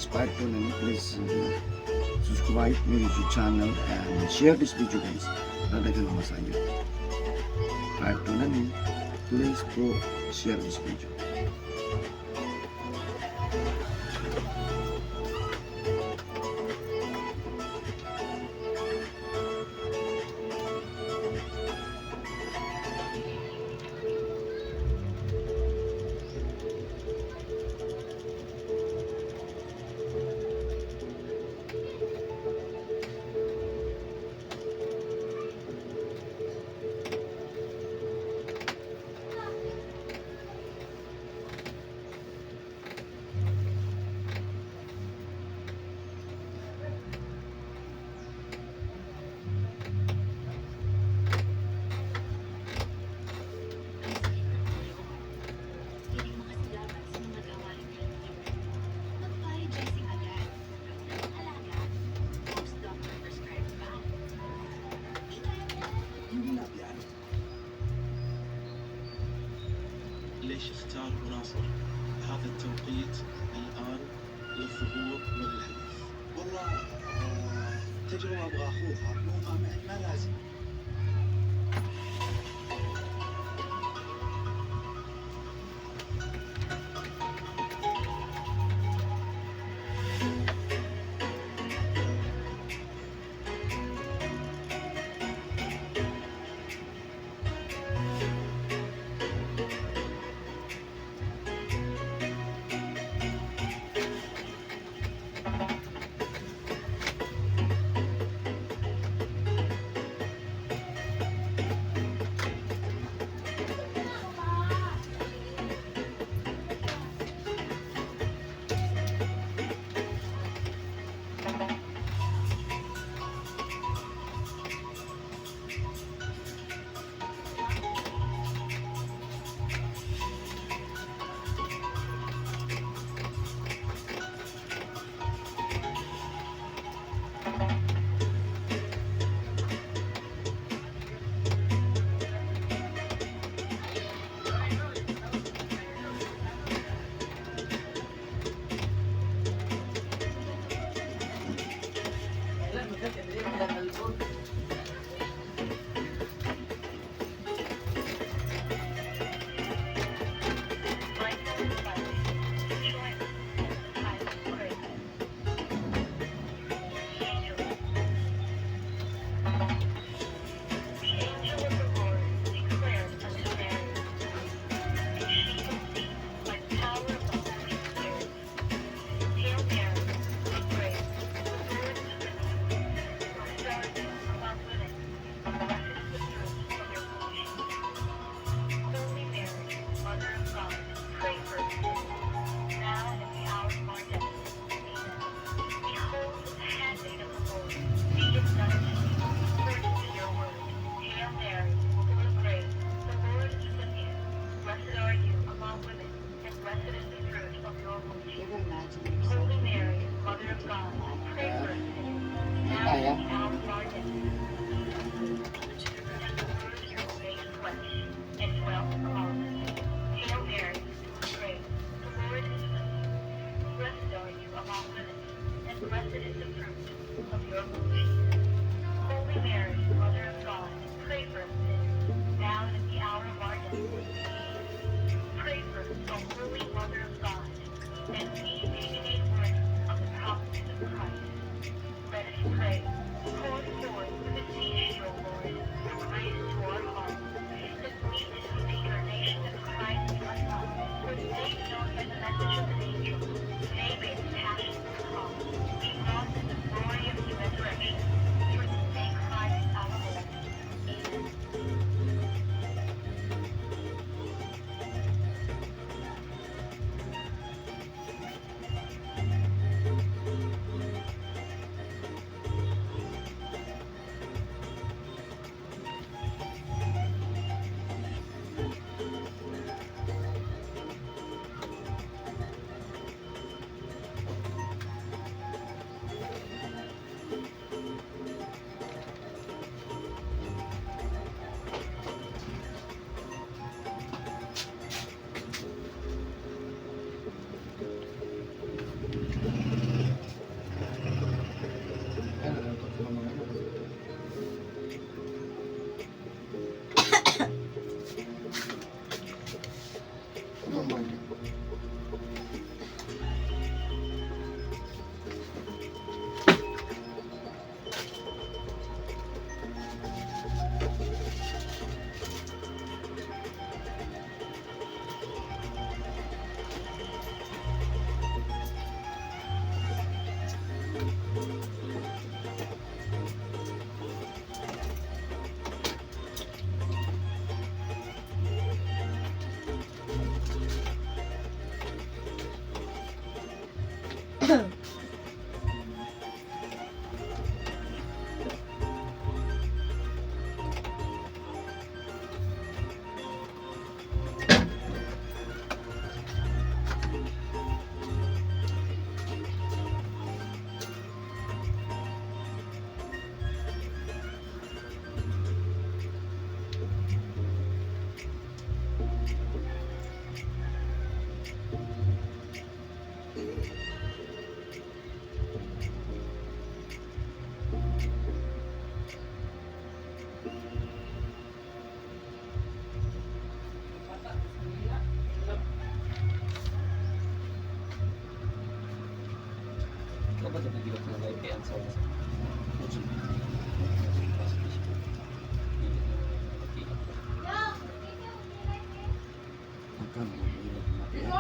This part 2 na ni. Please subscribe my YouTube channel and share this video, guys, para daghan masayo. Part 2 na ni. Please po share this video. Piling makasilaban sa mga gawain caregiver. Magpa-dressing agad. Alaga. Post-doctor prescribed pa. Hindi na yan. ليش اختار ابو ناصر هذا التوقيت الان للظهور وللحديث؟ والله آه، تجربة ابغى اخوضها، مو ما لازم. You ever imagine yourself being May kaya? Ikaw ba ito nagilap ng live kay Ansel? Magkano ang ilog na pera?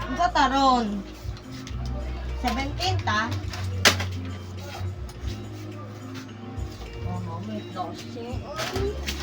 Unsa taron? 17 ta? Oh, may 12.